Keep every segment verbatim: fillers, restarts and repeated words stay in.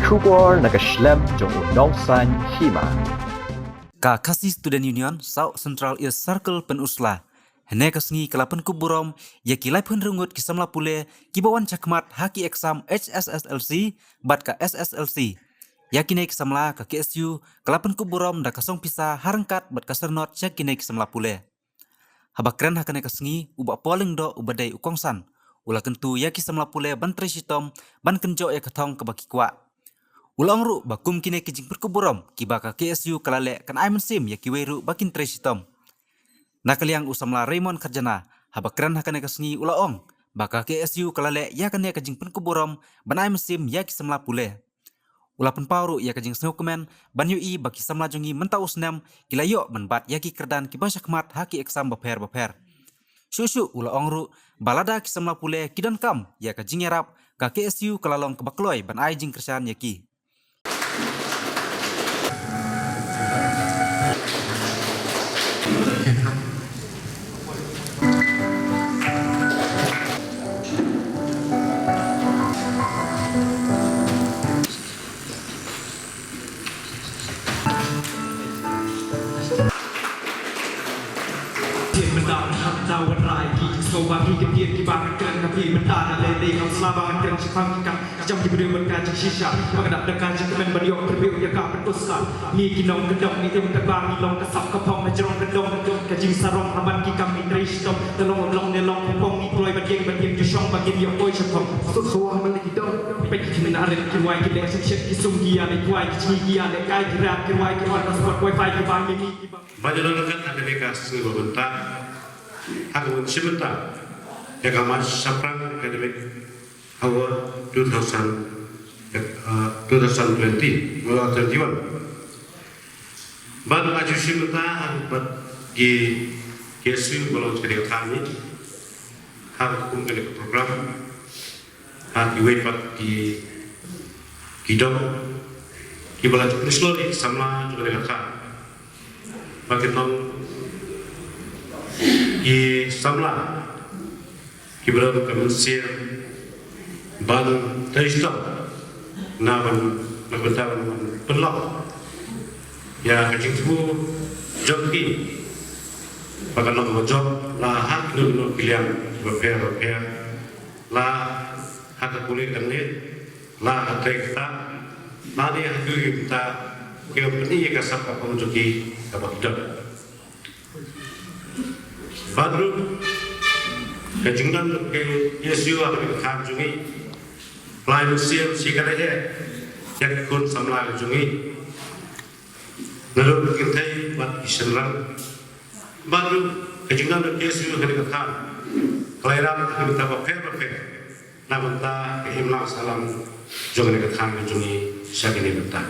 Khubor na ka shlem jong u nongsan hima. Ka Khasi Student Union South Central East Circle Pynursla hynne ka sngi ka la pynkup burom ïa ki laiphew ngut ki samla pule kiba wan shakhmat ha ki exam H S S L C bad ka S S L C. Ïa kine ki samla ka K S U ka la pynkup burom da ka song pisa ha ryngkat bad ka syrnod ïa kine ki samla pule. Haba kren ha kane ka sngi, u Bah Paul Lyngdoh uba dei u kongsan u la kyntu ïa ki samla pule ban trei shitom ban kynjoh ïa ka thong kaba ki kwah. U la ong ruh ba kum kine ki jingpynkup burom kiba ka K S U ka la leh kan ai mynsiem ïa kiwei ruh ba kin trei shitom. Na ka liang u samla Raymond Kharjana, haba kren ha kane ka sngi, u la ong ba ka K S U ka la leh ïa kane ka jingpynkup burom ban ai mynsiem ïa ki samla pule. U la pynpaw ruh ïa ka jingsngewkmen ban ïohi ba ki samla jong ngi mynta u snem ki la ïoh ban bat ïa ki kyrdan kiba shakhmat ha ki exam bapher bapher. Shuh shuh u la ong ruh ba lada ki samla pule ki donkam ïa ka jingïarap, ka K S U ka la long kaba kloi ban ai jingkyrshan ïa ki. Mynta mynta wat rai ki sngewbha ki kyndiat kiba ngan kren na phi mynta na lei lei ngam sla ba ngan kren shaphang ki kam jam ki briew bad ka jingshisha ba ka dap da ka jingkmen ban ïoh tyrbiu ïa ka Pynursla. Ngi ki nongkyndong ngi im tang ba ngi long ka sap ka phong na jrong kyndong ka jingsarong ha man ki kam ngi trei shitom. Te long long ne long pong ngi kloi bad ïeng bad ïeng ju shong ba ngin ïoh poi shathong. Suk shuwa ha man ki dong peit ki jingmynharit ki rwai ki leh shim shet ki sum ki ïa leh kwai ki jngi ki ïa leh kai ki rap ki rwai ki wan na spot wifi ki bang ngi ki bang. Ba dei la ka kane ka sngi ba mynta ha ka wan shi mynta ïa ka March Shaphrang Academic Award two thousand, uh, two thousand twenty, uh, twenty-one. Bad nga ju shi mynta ha bad ki K S U ba long kane ka thani ha kum kane ka program. Ha kiwei pat ki, ki dong kiba la ju pynsloi ki samla jong kane ka thaiñ ba kin long ki samla kiba don ka mynsiem ban trei shitom na ban, na ka bynta ban pynlong ïa ka jingthmu jong ki ba kan long kaba jop la ha kino kino ki liang bapher bapher, la ha ka pule ka neh, la ha ka trei ka ktah, la ne ha ki bynta kiba pyni ïa ka sap ka phong jong ki kaba ki don. Bad ruh ka jingdon ka K S U ha ka thaiñ jong ngi, la ai mynsiem shi katta eh ïa ki khun samla jong ngi. Naduh ki kynthei bad ki shynrang. Bad ruh ka jingdon ka K S U ha kane ka thaiñ ka la ïarap ha ka bynta bapher bapher na bynta ka imlang sahlang jong kane ka thaiñ jong ngi sha kane ka bynta.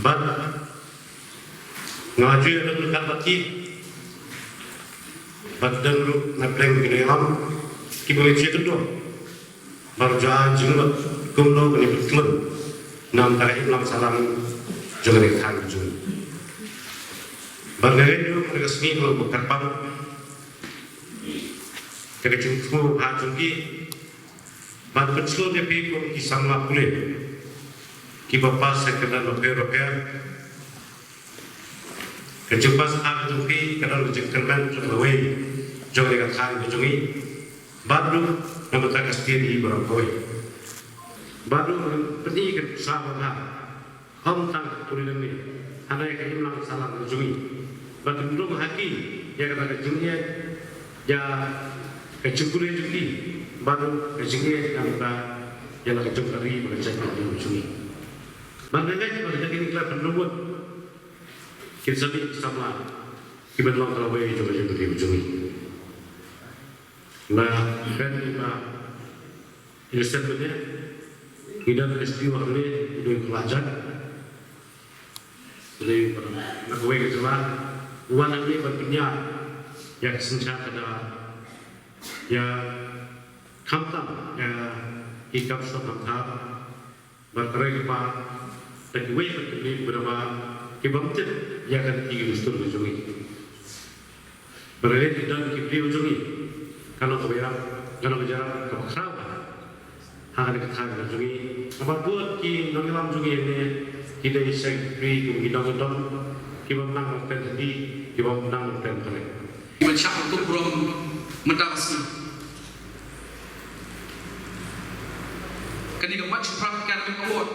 Bad nga la ju ïadon ryngkat bad ki, bad don ruh na pdeng ki nongïalam kiba ngi ju ïakynduh. Bad ju ai jingmut kumno ban ïa pyntlun na ka bynta ka imlang sahlang jong kane ka thaiñ jong ngi. Bad nga ngeit ruh kane ka sngi ka long kaba kyrpang ïa ka jingthmu ha jong ki ban pynshlur ïa phi kum ki samla pule kiba pass ha ki kyrdan bapher bapher. Ka jingpass ha ka jong phi ka don ka jingkyrmen jong kawei jong kane ka thaiñ ka jong ngi. Bad ruh na ka bynta ka state hi baroh kawei. Bad ruh ngan pyni ka jingpynsah ba bha, ym tang ha pule lane hana ïa ka imlang sahlang ka jong ngi. Bad ka jingdon ha ki ïa kata ka jingeh ïa ka jingpule jong ki. Bad ruh ka jingeh na ka bynta ïa la ka jong ka ri bad ka jaitbynriew jong ngi. Bad nga ngeit ba ka jingeh ka la pynrung kin sa mih ki samla kiban long ka lawei jong ka jaitbynriew jong ngi. Nga kren ïa ka election mynne, ngi don ka S D O hangne, u dei u Khlajat, u dei u na kawei ka jylla, u wan hangne ban pynïar ïa ka synshar ka da ïa khamtam ïa ki kam shnong kam thar. Bad ka roi ka par da kiwei pat ki briew kiba, kibym tip ïa ka riti ka dustur ka jong ngi. Bad lada ki don ki briew jong ngi, ka long kaba ïarap, ka long ka jingïarap kaba khraw bha. Ha kane ka thaiñ ka jong ngi, kaba bun ki nongïalam jong ngi ne, ki dei shakri kum ki nongïalam, kiba nang nongtem hi, kiba nang nongtem kane. Kiba shah tuh burom mynta ka sngi. Kane ka Mach Phrang Academic Award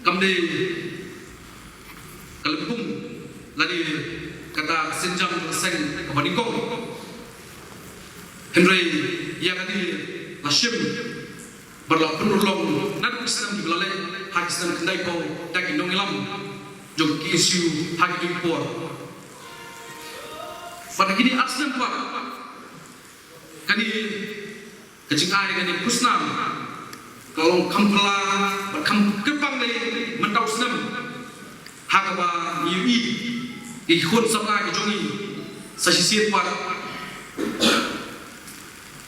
kam dei ka lympung lane kata ka sienjam ka seng kaba nyngkong. Hynrei ïa kane la shim bad la pynurlong naduh ki snem kiba la leit ha ki snem khyndai phew da ki nongïalam jong ki K S U ha kito ki por. Bad ha kine ar snem pat kane ka jingai kane ka khusnam ka long kham phylla bad kham kyrpang lei mynta u snem. Ha kaba ngi ïohi ki khun samla ki jong ngi sa shisien pat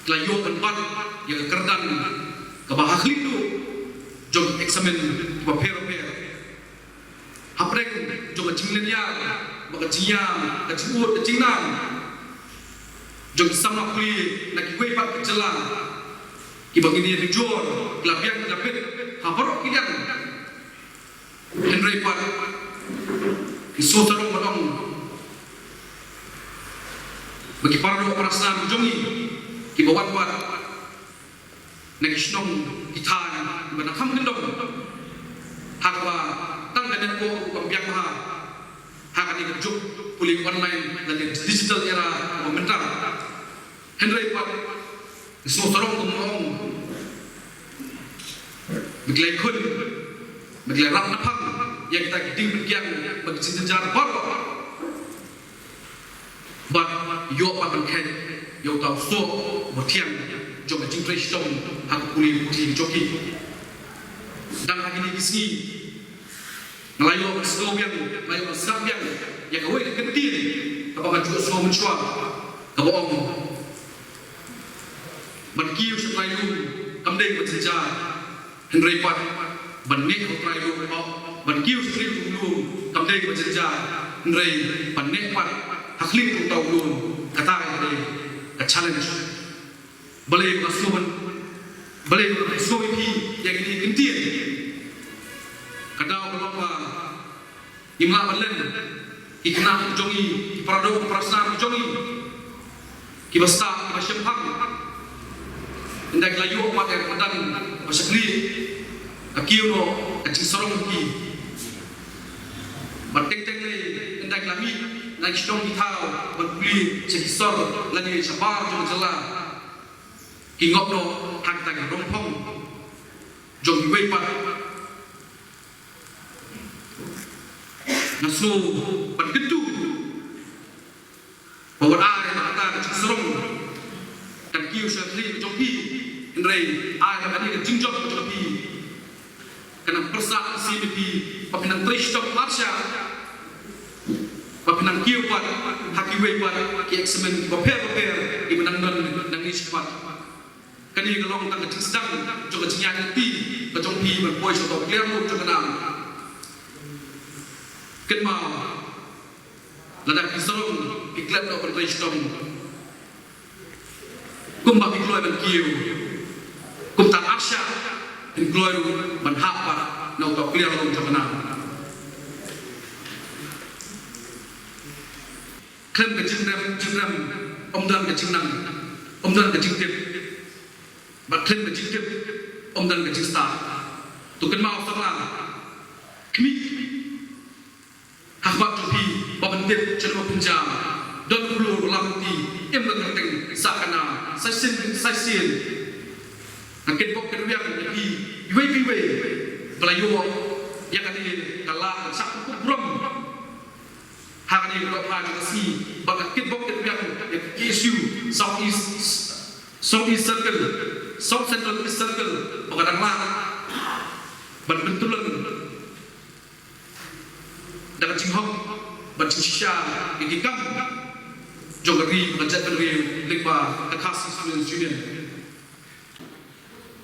ki la ïoh ban bat ïa ka kyrdan kaba ha khlieh duh jong ki eksamin kiba pher bapher. Hapdeng jong ka jinglynñiar bad ka jingïam, ka jingud, ka jingnang jong ki samla pule na kiwei pat ki jylla kiba ngi ïa nujor, ki la biang ki la bit ha baroh ki liang. Hynrei pat ngi sngewthuh ban ong ba ki para doh para snam jong ngi kiba wan pat na ki shnong ki thaiñ ba na kham kyndong ha kaba tang ka network kam biang bha ha kane ka juk pule online lane digital era kaba mynta. Hynrei pat ngi sngewthuh ban ong ba ki la khun, ba ki la rap na phang ïa kita ki ding bynkiang bad ki jingjynjar baroh. Bad ïoh pat ban khet ïa uta u soh uba thiang jong ka jingtrei shitom ha ka pule puthi jong ki. Dang ha kine ki sngi nga la ïoh ban sngewbiang, nga la ïoh ban sngap biang ïa kawei ka kyntien kaba nga ju ïohsngew mynshuwa kaba ong, ban kiew sha trai lum kam dei kaba jynjar. Hynrei pat ban ngeit ha u trai lum, ban kiew sha trai lum kam dei kaba jynjar. Hynrei ban ngeit pat ha khlieh jong uta u lum, kata ka dei ka challenge. Balei ba sngew ban, balei ba sngew ïa phi ïa kine ki kyntien? Ka daw ka long ba ngim lah ban len ki khynnah jong ngi, ki para doh para snam jong ngi kiba stad, kiba shemphang. Ynda ki la ïoh pat ïa ka madan ba shakri, ka kiew noh ka jingsarong ki. Bad teng teng lei ynda ki la mih na ki shnong ki thaw ban pule sha ki sor lane shabar jong ka jylla, ki ngop noh ha kita ki rongphong jong kiwei pat. Nga sngew ban kyntu ba wat ai ba kata ka jingsarong kan kiew sha ka khlieh jong phi, hynrei ai ba kane ka jingjop jong phi kan nang pyrsad ka sien ïa phi ba phin nang trei shitom arshah, ba phin nang kiew pat ha kiwei pat ki eksamin kiba pher bapher kiba nang don nangne shakhmat. Kane ka long tang ka jingsdang jong ka jingïaid lynti ka jong phi ban poi sha uta u kliar lum jong ka nam. Kynmaw, lada phi sarong phi klet noh ban trei shitom, kumba phi kloi ban kiew, kumta arshah phin kloi ruh ban hap pat na uta u kliar lum jong ka nam. Khlem ka jingrem, jingrem ym don ka jingnang, ym don ka jingtip. Bad khlem ka jingtip ym don ka jingstad. To kynmaw samla, khmih ha khmat jong phi ba phin tip shano ba phin jam. Don u briew u la lynti, im ka kyrteng, sah ka nam, sa shisien, sa shisien. Nga kynbok kynriang ïa phi iwei pa iwei ba la ïoh ïa kane ka lad, ka shah pynkup burom ha kane ka dohkha jong ka sngi, bad nga kynbok kynriang ïa ka K S U South East, South East Circle, South Central East Circle, ba ka dang lah ban pyntyllun da ka jinghok bad jingshisha ïa ki kam jong ka ri bad ka jaitbynriew lyngba ka Khasi Students Union.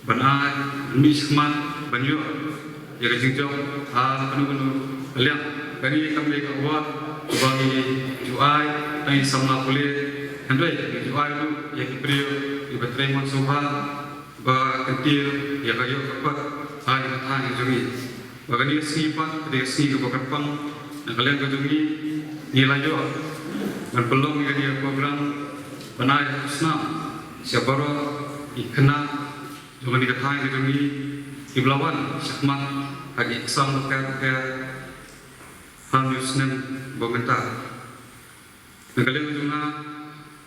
Ban ai mih shakhmat ban ïoh ïa ka jingjop ha kano kano ka liang. Kane kam dei ka award kaba ngi ju ai tang ïa ki samla pule, hynrei ngi ju ai ruh ïa ki briew kiba trei mon sngewbha. ba kyntiew ïa ka ïoh ka pat ha ïa ka thaiñ ka jong ngi. Ba kane ka sngi pat ka dei ka sngi kaba kyrpang na ka liang ka jong ngi, ngi la ïoh ban pynlong ïa kane ka program ban ai khusnam sha baroh ki khynnah jong kane ka thaiñ ka jong ngi kiba la wan shakhmat ha ki exam bapher bapher ha une u snem ba mynta. Na ka liang jong nga,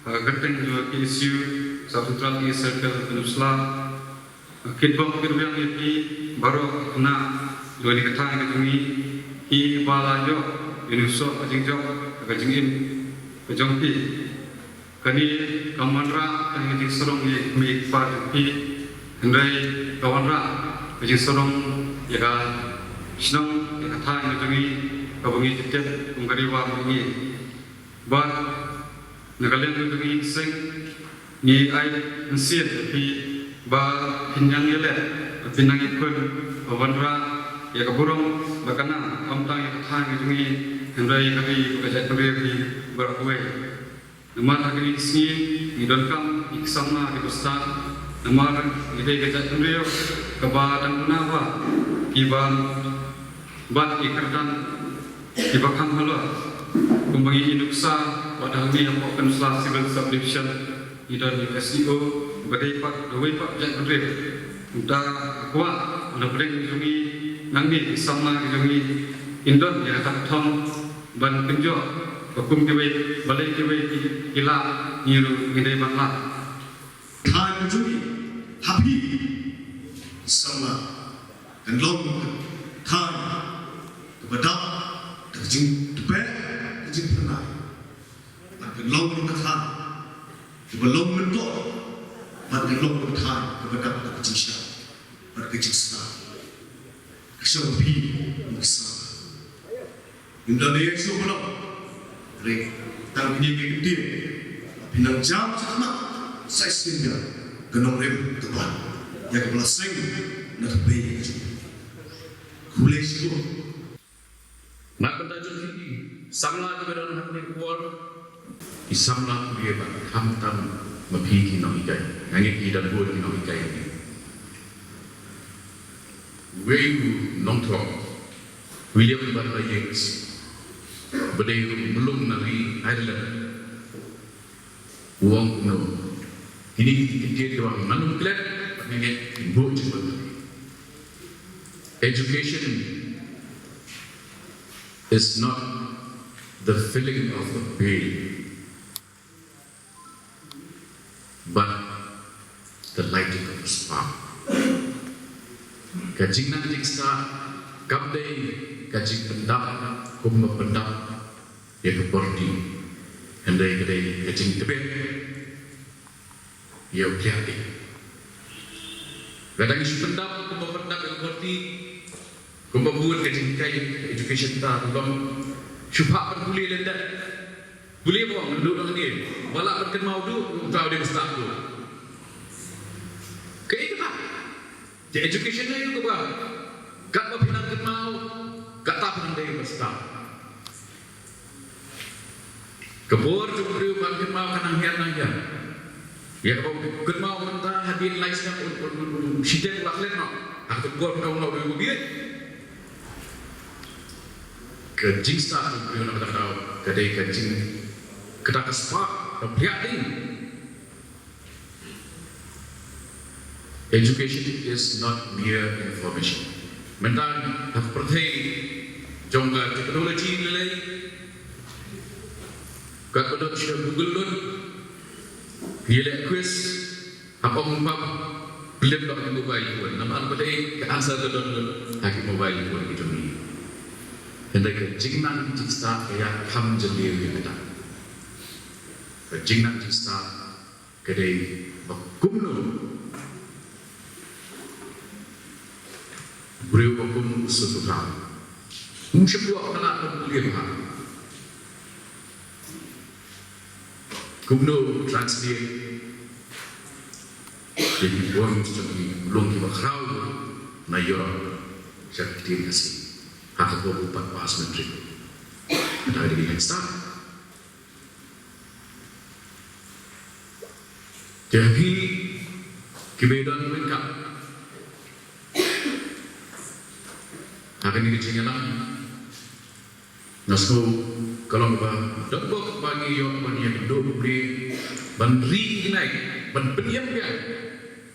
ha ka kyrteng jong ka K S U South Central East Circle Pynursla, nga kitbok kitrwiang ïa phi baroh ki khynnah jong kane ka thaiñ ka jong ngi, kiba la ïoh ïa une u soh ka jingjop ha ka jingim ka jong phi. Kane kam wanrah ka jingsarong ïa i kmie i kpa jong phi, hynrei ka wanrah ka jingsarong ïa ka shnong, ïa ka thaiñ ka jong ngi kaba ngi ju tip kum ka Ri War jong ngi. Bad na ka liang ka jong ngi seng, ngi ai mynsiem ïa phi ba phin nang ïaleh, ba phin nang ïakhun, ba wanrah ïa ka burom ba ka nang, khamtam ïa ka thaiñ ka jong ngi, hynrei ïa ka ri bad ka jaitbynriew jong ngi baroh kawei. Namar ha kine ki sngi ngi donkam ïa ki samla kiba stad, namar ngi dei ka jaitbynriew kaba dang duna bha kiba bad ki kyrdan kiba kham halor. Kumba ngi ïohi nuksa, wat hangne hapoh Pynursla Civil Subdivision ngi don ïa u S D O ba dei pat, dawei pat jaitbynriew. Kumta nga kwah ba na pdeng jong ngi nangne ki samla ki jong ngi kin don ïa kata ka thong ban kynjoh ba kum kiwei, balei kiwei ki, ki lah, ngi ruh ngi dei ban lah. Thaiñ jong ngi ha phi samla kan long ka thaiñ kaba dap da ka jingtbeh, ka jingphyrnai. Bad kan long ruh ka thaiñ kaba long myntoi, bad kan long ruh ka thaiñ kaba dap da ka jingshai bad ka jingstad. Ka shong phi, kum ki samla. Ngim don ei ei shuh ban ong. Hynrei tang kine ki kyntien, phi nang jam shakhmat sa shisien ïa ka nongrim ka ban, ïa kaba la seng na ka bei ka jong phi. Khublei shibun. Na ka bynta jong phi ki samla kiba don hangne ha ka por, ki samla kiba ïa ban khamtam ma phi ki nonghikai. Nga ngeit ki don bun ki nonghikai hangne. Uwei u nongthoh, William Butler Yeats, ba dei u mlung na ri Ireland, u ong kumno. Kine ki kyntien kiba ngan ym klet, bad nga ngeit kin buh jingmut. Education is not the filling of a pail, but the lighting of a spark. Ka jingnang jingstad kam dei ka jingpyndap kumba pyndap ïa ka puerti, hynrei ka dei ka jingtbeh ïa u kliar ding. Lada ngi shu pyndap kumba pyndap ïa ka puerti, kumba bun ka jinghikai education ta ruh long, shu phah ban pule lyndet. Pule mo, ngan duh nang ne, ba lah ban kynmaw duh, u thaw dei ba stad duh. Kaei kata? Te education ne ïa kaba, katba phi nang kynmaw, kata phi nang dei ba stad. Ka bor jong u briew ban kynmaw ka nang hiar nang hiar. Ïa kaba u kynmaw mynta hadien lai snem un, un, un, un shiteng u la klet noh. Ha kata ka bor ka long u dei u bieit. Ka jingstad jong u briew na kata ka daw ka dei ka jing, kata ka spark, ka pliah ding. Education is not mere information. Mynta ha ka pyrthei jong ka technology lei, katba don sha Google lut, ngi leh quiz, hap ong pap, pynlip noh ha ki mobile phone. Namar ba dei ka answer ka don lut ha ki mobile phone ki jong ngi. Hynrei ka jingnang jingstad ka ïakham jylliew ïa kata. Ka jingnang jingstad ka dei ba kumno u briew ba kum u Suthu Thaw, um shym ïoh khlad ban pule bha. Kumno u translate ïa ki poems jong ki lung kiba khraw na Europe sha ka ktien Khasi ha kaba u pat pass matric. Kata ka dei ka jingstad. Te ha phi Kiba don ryngkat ha kane ka jingïalang, nga sngew ka long ba don bok ba ngi ïoh ban ïakynduh bad ban ri ngi nai ban pynïap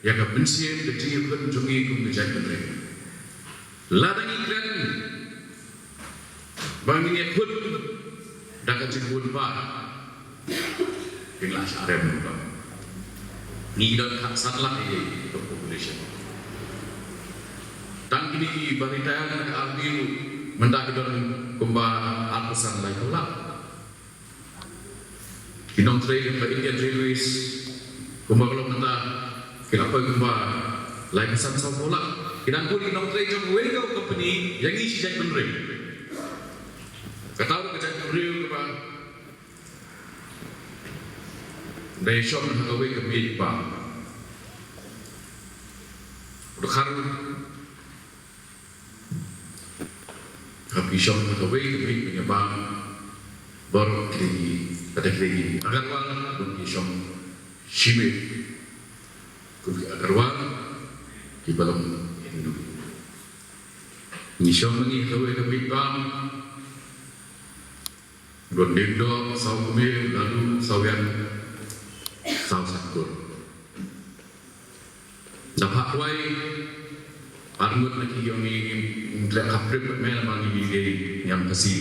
ïa ka mynsiem ka jingïakhun jong ngi kum ka jaitbynriew. Lada ngi kren ba ngin ïakhun da ka jingbun ba, ngin lah sha rem ba ngi don khatsan lak ïa ka population. Tang kine kiba retire na ka army ruh mynta ki don kumba arphew san laiphew lak. Ki nongtrei jong ka Indian Railways kumba ka long mynta ki la poi kumba laiphew san sawphew lak. Ki dang bun ki nongtrei jong kawei ka company ïa ngi shi jaitbynriew. Kata ruh ka jaitbynriew kaba dei shong ha kawei ka miej bam. Dkhar Haba ki shong ha kawei ka miej bam, baroh ki dei ki, kata ki dei ki Agarwal, bun ki shong shimiet kum ki Agarwal kiba long Hindu. Ngi shong ma ngi ha kawei ka miej bam, don Diengdoh, Sawkmie, Laloo, Sawian, Sawsangkur. Da phah wai arngut na ki ïong ngi, ngi treh khaphrip bad me namar ngi dei ngiam Khasi.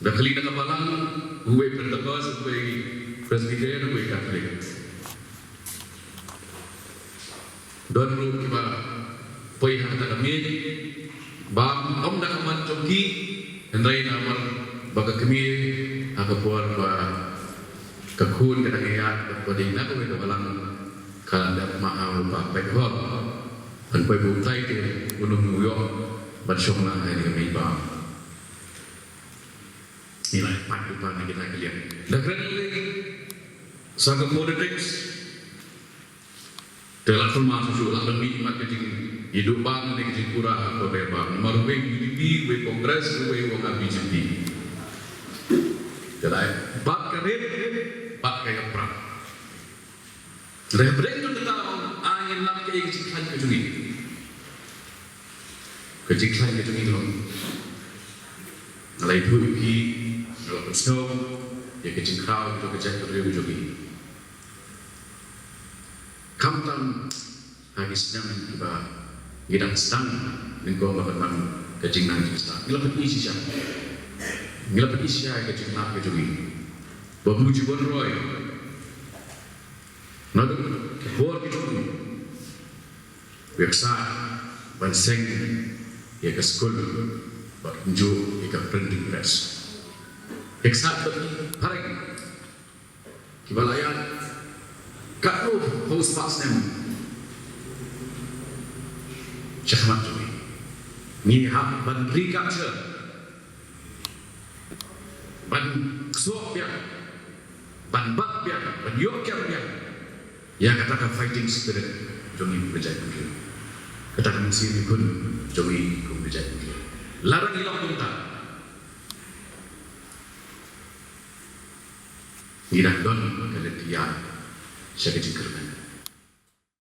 Da khlieh na ka balang, uwei Pentecost, uwei Presbyterian, uwei Catholic. Don ruh kiba poi ha kata ka miej bam, ym da ka mon jong ki, hynrei namar ba ka kmie ha ka por ba ka khun ka dang ïaid bad ba dei na kawei ka balang, ka la dep ma ha u ba peit hok ban poi buh tai te u nong u ïoh ban shong lang ha kane ka miej bam. Ngi la ïa pait lypa na kita ki liang. Da kren lei sa ka politics. Te la khun ma shu shu la ban mih mat ka jingïaduh bang ne ka jingpura ha ka ri bang. Namar uwei U D P, uwei Congress, uwei u ong B J P. Te la bad ka rit, bad ka ïapra. Hynrei hapdeng jong kata, ngin lap kaei ka jingkhlaiñ ka jong ngi. Ka jingkhlaiñ ka jong ngi ka long, nga la ïathuh ïa phi, nga la pynsngew ïa ka jingkhraw jong ka jaitbynriew jong ngi. Khamtam ha ki snem kiba ngi dang sdang nyngkong ba kan wan ka jingnang jingstad, ngi la pyni shisha, ngi la pyni shisha ïa ka jinglap ka jong ngi. Bah Muthiahbun Roy, naduh ki bor ki jong u, u ïaksaid ban seng ïa ka skul bad kumjuh ïa ka printing press. Ïaksaid bad ki phareng kiba la ïaid katno phew spah snem sha khmat jong ngi. Ngi hap ban recapture, ban ksoh biang, ban bat biang, ban ïoh kiar biang ïa kata ka fighting spirit jong ngi kum ka jaitbynriew, kata ka mynsiem ïakhun jong ngi kum ka jaitbynriew. Lada ngi long kumta, ngi dang don ka lynti ïaid sha ka jingkyrmen.